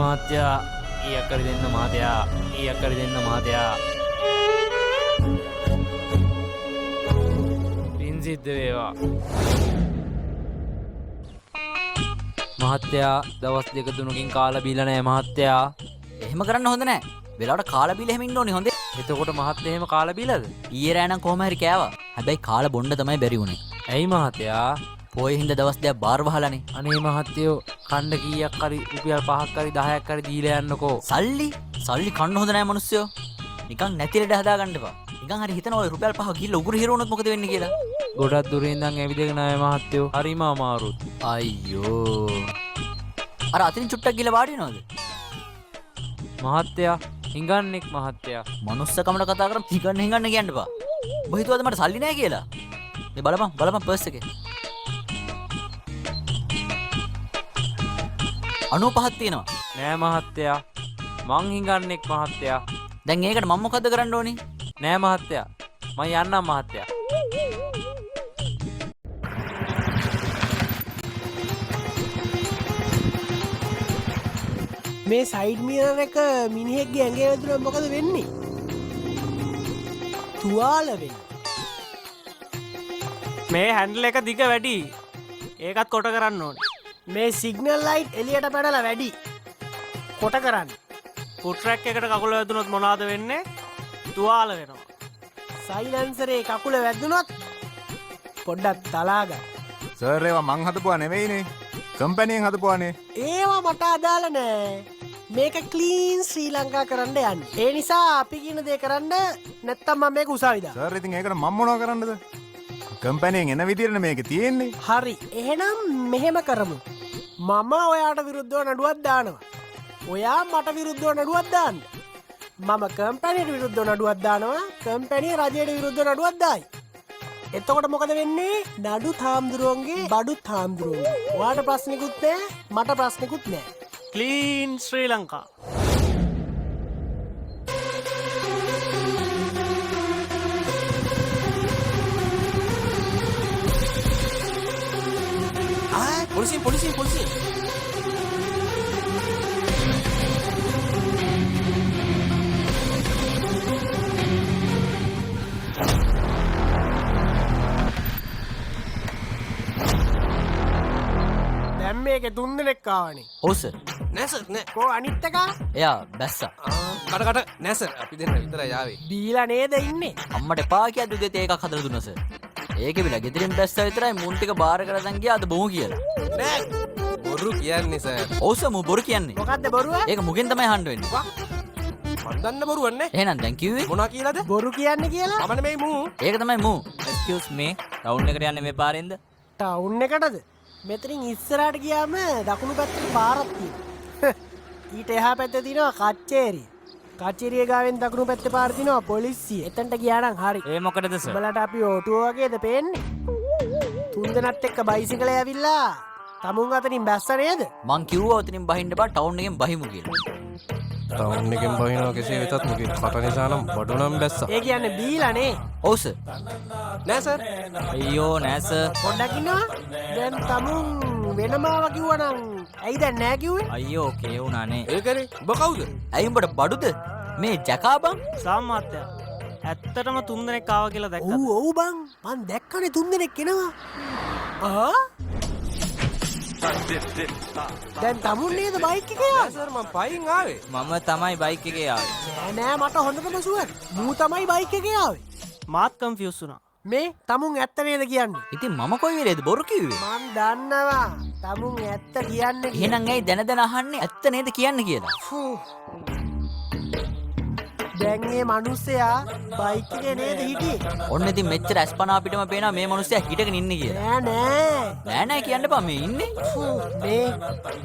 මහත්තයා, කීයක් හරි දෙන්න මහත්තයා, කීයක් හරි දෙන්න මහත්තයා. පින් සිද්ධ වේවා. මහත්තයා, දවස් දෙක තුනකින් කාලා බීලා නෑ මහත්තයා. එහෙම කරන්න හොඳ නෑ. වෙලාවට කාලා බීලා එහෙම ඉන්න ඕනේ හොඳේ. එතකොට මහත්තයා එහෙම කාලා බීලාද? ඊයේ රෑ නම් කොහොම හරි කෑවා. හැබැයි කාලා බොන්න තමයි බැරි වුණේ. ඇයි මහත්තයා? පොයේ හින්දා දවස් දෙකක් බාර් වහලානේ. අනේ මහත්තයෝ, කන්න කීයක් හරි රුපියල් 5ක් හරි 10ක් හරි දීලා යන්නකෝ. සල්ලි සල්ලි කන්න හොඳ නෑ මිනිස්සයෝ. නිකන් නැති ලෙඩ හදාගන්න එපා. නිකන් හරි හිතන ඔය රුපියල් 5 ගිහිල්ලා උගුර හිර වුණොත් මොකද වෙන්නේ කියලා. ගොඩක් දුරින් ඉඳන් ඇවිදගෙන ආවේ මහත්තයෝ. හරිම අමාරුත්. අයියෝ. අර අතින් චුට්ටක් ගිහලා වාඩි වෙනවද? මහත්තයා, හිඟන්නෙක් මහත්තයා. මනුස්සකමට කතා කරන් හිඟන්න හිඟන්න කියන්න එපා. ඔබ හිතුවද මට සල්ලි නෑ කියලා? මේ බලපන් බලපන් පර්ස් එකේ. 95ක් තියෙනවා. නෑ මහත්තයා, මං හිඟන්නෙක් මහත්තයා. දැන් ඒකට මම මොකද්ද කරන්න ඕනේ? නෑ මහත්තයා, මං යන්නම් මහත්තයා. මේ සයිඩ් මිරර් එක මිනිහෙක්ගේ ඇඟේ වැදුනොත් මොකද වෙන්නේ? තුවාල වෙනවා. මේ හැන්ඩල් එක දිග වැඩි. ඒකත් කොට කරන්න ඕනේ. මේ සිග්නල් ලයිට් එළියට පැනලා වැඩි. කොට කරන්න. ෆුට් ට්‍රැක් එකට කකුල වැදුනොත් මොනවද වෙන්නේ? තුවාල වෙනවා. සයිලන්සරේ කකුල වැදුනොත් පොඩ්ඩක් තලා ගන්න. සර්, ඒවා මං හදපුවා නෙවෙයිනේ. කම්පැනියෙන් හදපුවානේ. ඒවා මට අදාළ නෑ. මේක ක්ලීන් ශ්‍රී ලංකා කරන්න යන්නේ. ඒ නිසා අපි කියන දේ කරන්න, නැත්තම් මම මේක උසාවි දානවා. සර්, ඉතින් ඒකට මං මොනව කරන්නද? කම්පැනියෙන් එන විදිහටනේ මේක තියෙන්නේ. හරි, එහෙනම් මෙහෙම කරමු. මම ඔයාට විරුද්ධව නඩුවක් දානවා. ඔයා මට විරුද්ධව නඩුවක් දාන්න. මම කම්පැනියට විරුද්ධව නඩුවක් දානවා. කම්පැනි රජයට විරුද්ධව නඩුවක් දායි. එතකොට මොකද වෙන්නේ? නඩු තාම්දුරුවන්ගේ බඩු තාම්දුරුවන්ගේ. ඔයාට ප්‍රශ්නිකුත් නෑ, මට ප්‍රශ්නිකුත් නෑ. ක්ලීන් ශ්‍රී ලංකා. ආ පොලිසිය පොලිසිය පොලිසිය. දැන් මේකේ තුන් දෙනෙක් ආවනේ. ඔව් සර්. නෑ සර්, නෑ. කෝ අනිත් එක? එයා බැස්සා. කට කට නෑ සර්, අපි දෙන්න විතරයි ආවේ. බීලා නේද ඉන්නේ? අම්මට එපා කියද්දි උදේ තේ එකක් හදලා දුන්නා සර්. ඒකේ බිලා ගෙදරින් බැස්සා විතරයි මුන් ටික බාර කරලා දැන් ගියා අද බොමු කියලා. නෑ, බොරු කියන්නේ සර්. ඔව් සර්, මු බොරු කියන්නේ. මොකද්ද බොරුව? ඒක මුගෙන් තමයි අහන්න වෙන්නේ. මං දන්න බොරුවක් නෑ. එහෙනම් දැන් කිව්වේ මොනා කියලාද? බොරු කියන්නේ කියලා? මම නෙමෙයි මූ. ඒක තමයි මූ. එක්ස්කියුස් මී, ටවුන් එකට යන්නේ මේ පාරෙන්ද? ටවුන් එකටද? මෙතනින් ඉස්සරහට ගියාම දකුණු පැත්තට පාරක් තියෙනවා. ඊට එහා පැත්තේ තියෙනවා කච්චේරිය. කචේරිය ගාවෙන් දකුණු පැත්තේ පාර තියෙනවා පොලිසිය. එතනට ගියා නම් හරි. ඒ මොකටද සර්? උඹලට අපි ඔටුව වගේද පේන්නේ? තුන් දෙනත් එක්ක බයිසිකලේ ඇවිල්ලා තමුන් අතනින් බැස්ස නේද? මං කිව්වා ඔතනින් බහින්න බා, ටවුන් එකෙන් බහිමු කියලා. ටවුන් එකෙන් බහිනවා කෙසේ වෙතත් මුගේ කට නිසා නම් බඩු නම් බැස්සා. ඒ කියන්නේ බීලා නේ? ඔව් සර්. නෑ සර්. අයියෝ නෑ සර්. පොඩ්ඩක් ඉන්නවා. දැන් තමුන් වෙනම ආවා කිව්වනම් ඇයි දැන් නෑ කිව්වේ? අයියෝ කේ වුණානේ. ඒකනේ උඹ කවුද? ඇයි උඹට බඩුද? මේ ජකා බං. සාමාත්‍ය, ඇත්තටම තුන් දෙනෙක් ආවා කියලා දැක්කද? ඔව් ඔව් බං, මං දැක්කනේ තුන් දෙනෙක් එනවා. ආ දැන් තමුන් නේද බයික් එකේ නෑ ආවේ? සර්, මං පයින් ආවේ. මම තමයි බයික් එකේ ආවේ. නෑ නෑ, මට හොඳටම ෂුවර්. මූ තමයි බයික් එකේ ආවේ. මාත් කන්ෆියුස් වුණා. මේ තමුන් ඇත්ත නේද කියන්නේ? ඉතින් මම කොයි වෙලේද බොරු කිව්වේ? මං දන්නවා තමුන් ඇත්ත කියන්නේ කියලා. එහෙනම් ඇයි දැන දැන අහන්නේ ඇත්ත නේද කියන්න කියලා? ෆූ. දැන් මේ මිනිස්සයා බයික් එකේ නේද හිටියේ? ඔන්න ඉතින් මෙච්චර අස්පනා අපිටම පේනවා මේ මිනිස්සයා හිටගෙන ඉන්නේ කියලා. නෑ නෑ. නෑ නෑ කියන්න එපා, මේ ඉන්නේ. ෆූ, මේ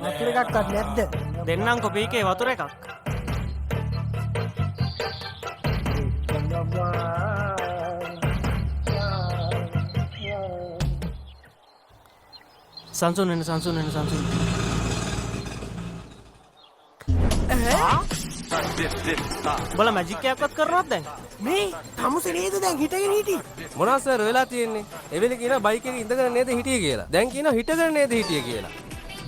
වතුර එකක්වත් නැද්ද? දෙන්නම්කෝ පීකේ වතුර එකක්. සංසුන් වෙන්න, සංසුන් වෙන්න, සංසුන් වෙන්න. උඹලා මැජික් එකක්වත් කරනවද දැන්? මේ තමුසේ නේද දැන් හිටගෙන හිටියේ? මොනවා සර් වෙලා තියෙන්නේ? එවෙලේ කියනවා බයික් එකේ ඉඳගෙන නේද හිටියේ කියලා. දැන් කියනවා හිටගෙන නේද හිටියේ කියලා.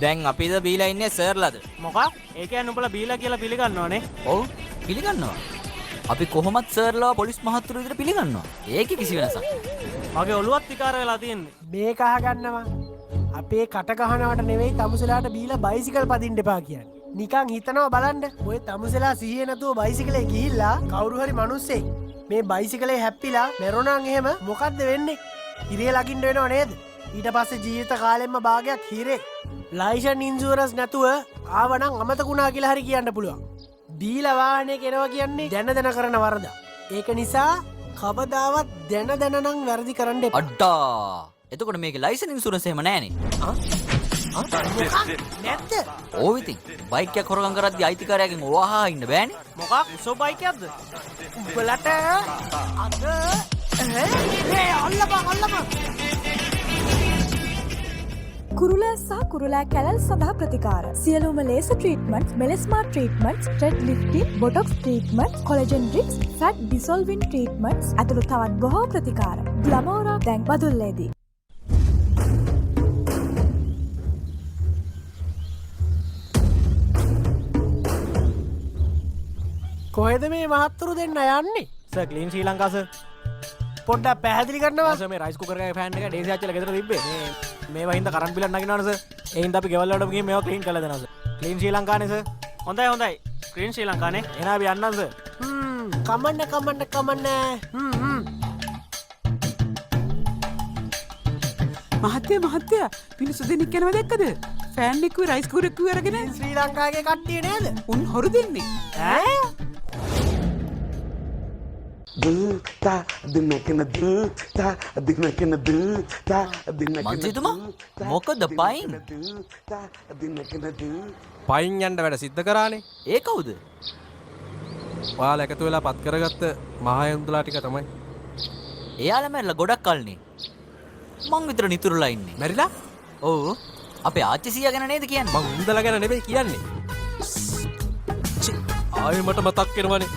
දැන් අපිද බීලා ඉන්නේ සර්ලාද? මොකක්? ඒ කියන්නේ උඹලා බීලා කියලා පිළිගන්නවනේ. ඔව් පිළිගන්නවා. අපි කොහොමත් සර්ලාව පොලිස් මහත්තුරු විදිහට පිළිගන්නවා. ඒකේ කිසි වෙනසක් නෑ. මගේ ඔළුවත් විකාර වෙලා තියෙන්නේ. මේක අහගන්නවා. අපේ කට ගහනවට නෙවෙයි තමුසෙලාට බීලා බයිසිකල් පදින්න එපා කියන්නේ. නිකන් හිතනවා බලන්න, ඔය තමුසෙලා සිහිය නැතුව බයිසිකලේ ගිහිල්ලා කවුරු හරි මිනිස්සෙක් මේ බයිසිකලේ හැප්පිලා මැරුණාන් එහෙම මොකද්ද වෙන්නේ? හිරේ ලගින්න වෙනව නේද? ඊට පස්සේ ජීවිත කාලෙම්ම භාගයක් හිරේ. ලයිසන් ඉන්ෂුරන්ස් නැතුව ආවනම් අමතකුණා කියලා හරි කියන්න පුළුවන්. බීලා වාහනයක එනවා කියන්නේ දැන දැන කරන වරද. ඒක නිසා කවදාවත් දැන දැන නම් වැරදි කරන්න එපා. අඩ්ඩා. එතකොට මේකේ ලයිසන් ඉන්ෂුරන්ස් එහෙම නෑනේ. නැද්ද? ඔව් ඉතින් බයික් එකක් හොරගම් කරද්දි අයිතිකාරයාගෙන් ඔවහා ඉන්න බෑනේ. මොකක්? උසෝ බයික් එකක්ද? උඹලට අද ඈ අල්ලපන් අල්ලපන්. කුරුලෑ සහ කුරුලෑ කැලල් සඳහා ප්‍රතිකාර. සියලුම laser treatments, melasma treatments, thread lifting, botox treatments, collagen drips, fat dissolving treatments ඇතුළු තවත් බොහෝ ප්‍රතිකාර. ග්ලමෝරා දැන් බදුල්ලේදී. කොහෙද මේ මහත්තුරු දෙන්න යන්නේ? Sir clean Sri Lanka sir. පොඩ්ඩක් පැහැදිලි කරනවා. සර් මේ රයිස් කුකර් එකේ ෆෑන් එක ඩේසි ආච්චිලා ගෙදර තිබ්බේ. මේ මේවා හින්දා කරන්ට් බිලක් නගිනවනේ සර්. ඒ හින්දා අපි ගෙවල් වලටම ගිහින් මේවා ක්ලීන් කරලා දෙනවා සර්. ක්ලීන් ශ්‍රී ලංකානේ සර්. හොඳයි හොඳයි. ක්ලීන් ශ්‍රී ලංකානේ. එහෙනම් අපි යන්නම් සර්. කමන්න කමන්න කමන්න. හ්ම් හ්ම්. මහත්තයා මහත්තයා මිනිස්සු දෙනෙක් යනවා දැක්කද? ෆෑන් එකකුයි රයිස් කුකර් එකකුයි අරගෙන ශ්‍රී ලංකාවේ කට්ටිය නේද? උන් හොරු දෙන්නේ. ඈ? මන්ත්‍රීතුමා මොකද පයින්? පයින් යන්න වැඩ සිද්ධ කරානේ. ඒ කවුද? ඔයාලා එකතු වෙලා පත් කරගත්ත මහා යුන්දලා ටික තමයි. එයාලා මැරිලා ගොඩක් කල්නේ. මං විතර නිතුරුලා ඉන්නේ. මැරිලා? ඔව්. අපේ ආච්චි සීයා ගැන නේද කියන්නේ? මං උන්දලා ගැන නෙවෙයි කියන්නේ. ආයෙ මට මතක් වෙනවනේ.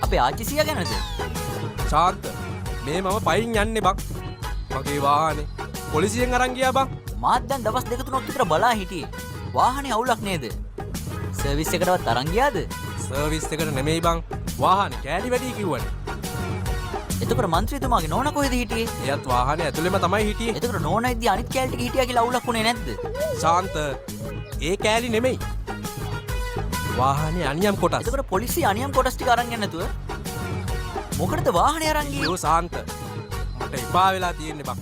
අපේ ආච්චි සීයා ගැනද? ශාන්ත මේ මම පයින් යන්නේ බං. මගේ වාහනේ පොලිසියෙන් අරන් ගියා බං. මාත් දැන් දවස් දෙක තුනක් විතර බලා හිටියේ. වාහනේ අවුලක් නේද? සර්විස් එකටවත් අරන් ගියාද? සර්විස් එකට නෙමෙයි බං. වාහනේ කෑලි වැඩි කිව්වනේ. එතකොට මන්ත්‍රීතුමාගේ නෝනා කොහෙද හිටියේ? එයත් වාහනේ ඇතුළෙම තමයි හිටියේ. එතකොට නෝනා ඉද්දි අනිත් කෑලි ටික හිටියා කියලා අවුලක් වුණේ නැද්ද? ශාන්ත ඒ කෑලි නෙමෙයි. වාහනේ අනියම් කොටස්. එතකොට පොලිසිය අනියම් කොටස් ටික අරන් යන්නේ නැතුව මොකටද වාහනේ අරන් ගියේ? අයියෝ ශාන්ත මට එපා වෙලා තියෙන්නේ බං.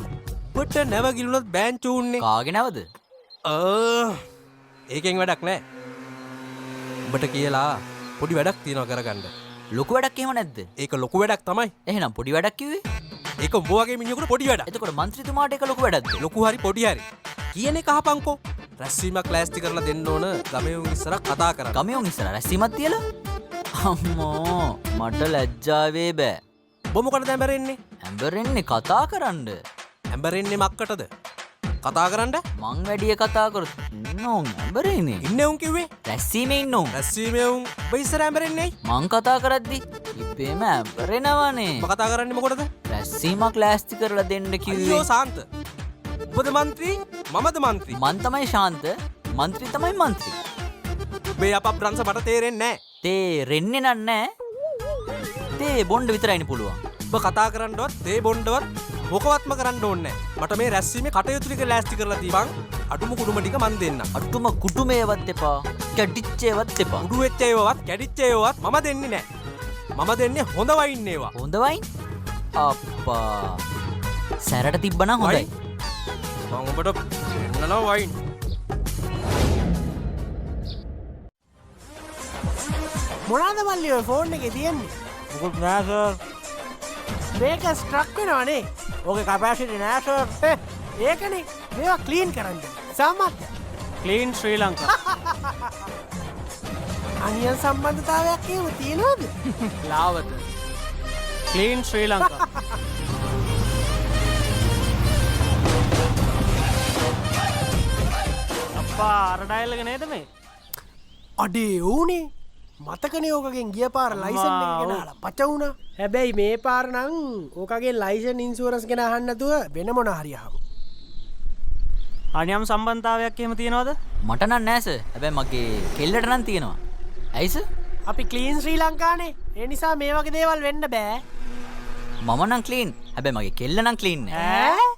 ඔබට නැව ගිලුණොත් බෑන්චු උන්නේ. කාගේ නැවද? ඒකෙන් වැඩක් නෑ. ඔබට කියලා පොඩි වැඩක් තියෙනවා කරගන්න. ලොකු වැඩක් එහෙම නැද්ද? ඒක ලොකු වැඩක් තමයි. එහෙනම් පොඩි වැඩක් කිව්වේ? ඒක උඹ වගේ මිනිහෙකුට පොඩි වැඩක්. එතකොට මන්ත්‍රීතුමාට ඒක ලොකු වැඩක්ද? ලොකු හරි පොඩි හරි කියන එක අහපන්කෝ. රැස්වීමක් ලෑස්ති කරලා දෙන්න ඕන ගමේ උන් ඉස්සරහ කතා කරන්න. ගමේ උන් ඉස්සරහ රැස්වීමක් තියලා? අම්මෝ මට ලැජ්ජා වේ බෑ. ඔබ මොකටද ඇඹරෙන්නේ? ඇඹරෙන්නේ කතා කරන්න. ඇඹරෙන්නේ මක්කටද? කතා කරන්න? මං වැඩිය කතා කරොත් ඉන්න උන් ඇඹරෙන්නේ. ඉන්න උන් කිව්වේ? රැස්වීමේ ඉන්න උන්. රැස්වීමේ උන් ඔබ ඉස්සර ඇඹරෙන්නේ ඇයි? මං කතා කරද්දි ඉබේම ඇඹරෙනවනේ. ඔබ කතා කරන්නේ මොකටද? රැස්වීමක් ලෑස්ති කරලා දෙන්න කිව්වේ. අයියෝ ශාන්ත. ඔබද මන්ත්‍රී? මමද මන්ත්‍රී? මං තමයි ශාන්ත, මන්ත්‍රී තමයි මන්ත්‍රී. ඔබේ අපබ්‍රංශ මට තේරෙන්නේ නෑ. තේරෙන්නේ නන් නෑ. තේ බොණ්ඩ විතරයිනේ පුළුවන්. ඔබ කතා කරන්නවත් තේ බොණ්ඩවත් මොකවත්ම කරන්න ඕනේ නෑ. මට මේ රැස්වීමේ කටයුතු ටික ලෑස්ති කරලා දීපන්. අඩුම කුඩුම ටික මං දෙන්නම්. අඩුම කුඩුමේවත් එපා, කැඩිච්ච ඒවත් එපා. කුඩු වෙච්ච ඒවාවත් කැඩිච්ච ඒවාවත් මම දෙන්නේ නෑ. මම දෙන්නේ හොඳ වයින් ඒවා. හොඳ වයින්? අප්පා. සැරට තිබ්බනම් හොඳයි. මං ඔබට දෙන්නනම් වයින්. මොනවාද මල්ලි ඔය ෆෝන් එකේ තියෙන්නේ? මොකුත් නෑ සර්. මේක ස්ට්‍රක් වෙනවනේ. ඕකේ කැපැසිටි නෑ සර්. ඒකනේ මේවා ක්ලීන් කරන්න. සමත් ක්ලීන් ශ්‍රී ලංකා. අනියම් සම්බන්ධතාවයක් එහෙම තියෙනවද? ලාවත. ක්ලීන් ශ්‍රී ලංකා. අප්පා අර ඩයල් එක නේද මේ? අඩේ ඌනේ. මතකනේ ඕකගෙන් ගිය පාර ලයිසන් එක ගැන අහලා පච වුණා. හැබැයි මේ පාර නම් ඕකගේ ලයිසන් ඉන්ෂුරන්ස් ගැන අහන්න නැතුව වෙන මොන හරි අහමු. අනියම් සම්බන්ධතාවයක් එහෙම තියනවද? මට නම් නෑ සර්. හැබැයි මගේ කෙල්ලට නම් තියෙනවා. ඇයි සර්? අපි ක්ලීන් ශ්‍රී ලංකානේ. ඒ නිසා මේ වගේ දේවල් වෙන්න බෑ. මම නම් ක්ලීන්. හැබැයි මගේ කෙල්ල නම් ක්ලීන් නෑ. ඈ?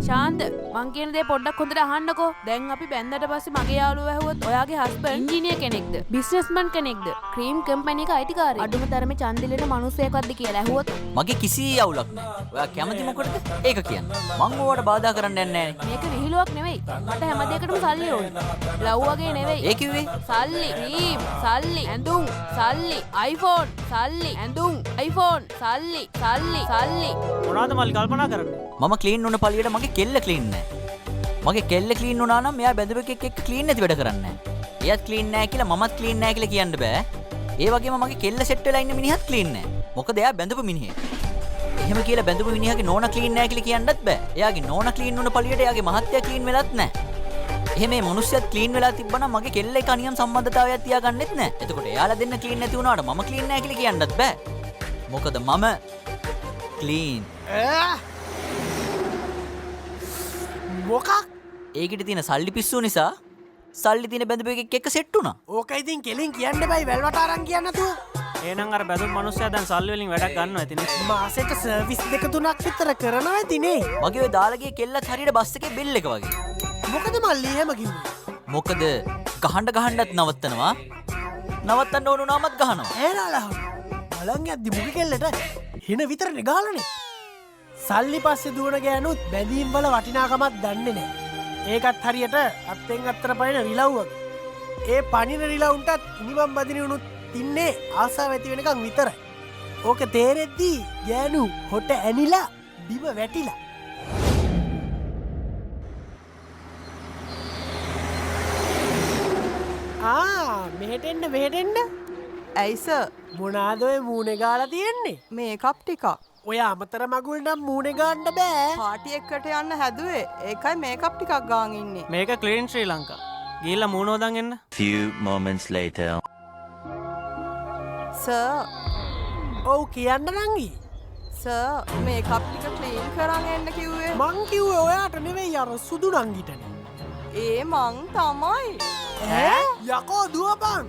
ශාන්ත මං කියන දේ පොඩ්ඩක් හොඳට අහන්නකෝ. දැන් අපි බැන්දට පස්සේ මගේ යාළුවෝ ඇහුවොත් ඔයාගේ හස්බන්ඩ් ඉංජිනේර් කෙනෙක්ද, බිස්නස්මන් කෙනෙක්ද, ක්‍රීම් කම්පැනි එක අයිතිකාරයෙක්ද, අඩුම තරමේ ඡන්දෙලෙන මිනිස්සෙක්වත්ද කියලා ඇහුවොත් මගේ කිසි අවුලක් නෑ. ඔයා කැමති මොකටද? ඒක කියන්න. මං ඕවට බාධා කරන්න යන්නේ නෑනේ. මේක විහිළුවක් නෙවෙයි. මට හැම දෙයකටම සල්ලි ඕනේ. ලව් වගේ නෙවෙයි. ඒ කිව්වේ? සල්ලි, ක්‍රීම්, සල්ලි, ඇඳුම්, සල්ලි, iPhone, සල්ලි, ඇඳුම්, iPhone, සල්ලි, සල්ලි, සල්ලි. මොනවද මල්ලි කල්පනා කරන්නේ? මම ක්ලීන් වුණ පළියට මගේ කෙල්ල ක්ලීන් නෑ. මගේ කෙල්ල ක්ලීන් වුණා නම් එයා බැඳපු එකෙක් එක්ක ක්ලීන් නැති වැඩ කරන්නේ නෑ. එයාත් ක්ලීන් නෑ කියලා මමත් ක්ලීන් නෑ කියලා කියන්න බෑ. ඒ වගේම මගේ කෙල්ල සෙට් වෙලා ඉන්න මිනිහත් ක්ලීන් නෑ. මොකද එයා බැඳපු මිනිහෙක්. එහෙම කියලා බැඳපු මිනිහාගේ නෝනා ක්ලීන් නෑ කියලා කියන්නත් බෑ. එයාගේ නෝනා ක්ලීන් වුණ පළියට එයාගේ මහත්තයා ක්ලීන් වෙලත් නෑ. එහෙම මේ මිනිස්සයත් ක්ලීන් වෙලා තිබ්බනම් මගේ කෙල්ල එක අනියම් සම්බන්ධතාවයක් තියාගන්නෙත් නෑ. එතකොට එයාලා දෙන්න ක්ලීන් නැති වුණාට මම ක්ලීන් නෑ කියලා කියන්නත් බෑ. මොකද මම ක්ලීන්. මොකක්? ඒකිට තියෙන සල්ලි පිස්සුව නිසා සල්ලි තියෙන බැඳපු එකෙක් එක්ක සෙට් වුණා. ඕක ඉතින් කෙලින් කියන්න බයි වැල්වට අරන් කියන්න නැතුව. එහෙනම් අර බැඳුම් මිනිස්සයා දැන් සල්ලි වලින් වැඩක් ගන්නවා ඇතිනේ. මාසෙට සර්විස් දෙක තුනක් විතර කරනවා ඇතිනේ. මගේ ඔය දාලා ගිය කෙල්ලත් හරියට බස් එකේ බෙල් එක වගේ. මොකද මල්ලි එහෙම කිව්වේ? මොකද ගහන්න ගහන්නත් නවත්තනවා. නවත්තන්න ඕන වුණාමත් ගහනවා. ඈ බලන් යද්දි මුගේ කෙල්ලට හින විතරනේ ගහලානේ. සල්ලි පස්සේ දුවන ගෑනුත් බැඳීම් වල වටිනාකමක් දන්නේ නෑ. ඒකත් හරියට අත්තෙන් අත්තට පනින රිලව් වගේ. ඒ පනින රිලවුන්ටත් ඉනිමම් බදින උනුත් ඉන්නේ ආසාව ඇති වෙනකන් විතරයි. ඕක තේරෙද්දී ගෑනු හොට ඇනිලා බිම වැටිලා. ආ මෙහෙට එන්න මෙහෙට එන්න. ඇයි සර්? මොනාද ඔය මූණේ ගාලා තියෙන්නේ? මේකප් ටිකක්. ඔය අමතර මගුල් නම් මූණේ ගාන්න බෑ. පාටි එකකට යන්න හැදුවේ. ඒකයි මේකප් ටිකක් ගාන් ඉන්නේ. මේක ක්ලීන් ශ්‍රී ලංකා. ගිහිල්ලා මූණ හොදන් එන්න. Few moments later. Sir. ඔව් කියන්න නංගි. සර් මේකප් ටික ක්ලීන් කරන් එන්න කිව්වේ. මං කිව්වේ ඔයාට නෙවෙයි අර සුදු නංගිටනේ. ඒ මං තමයි. ඈ යකෝ දුවපන්.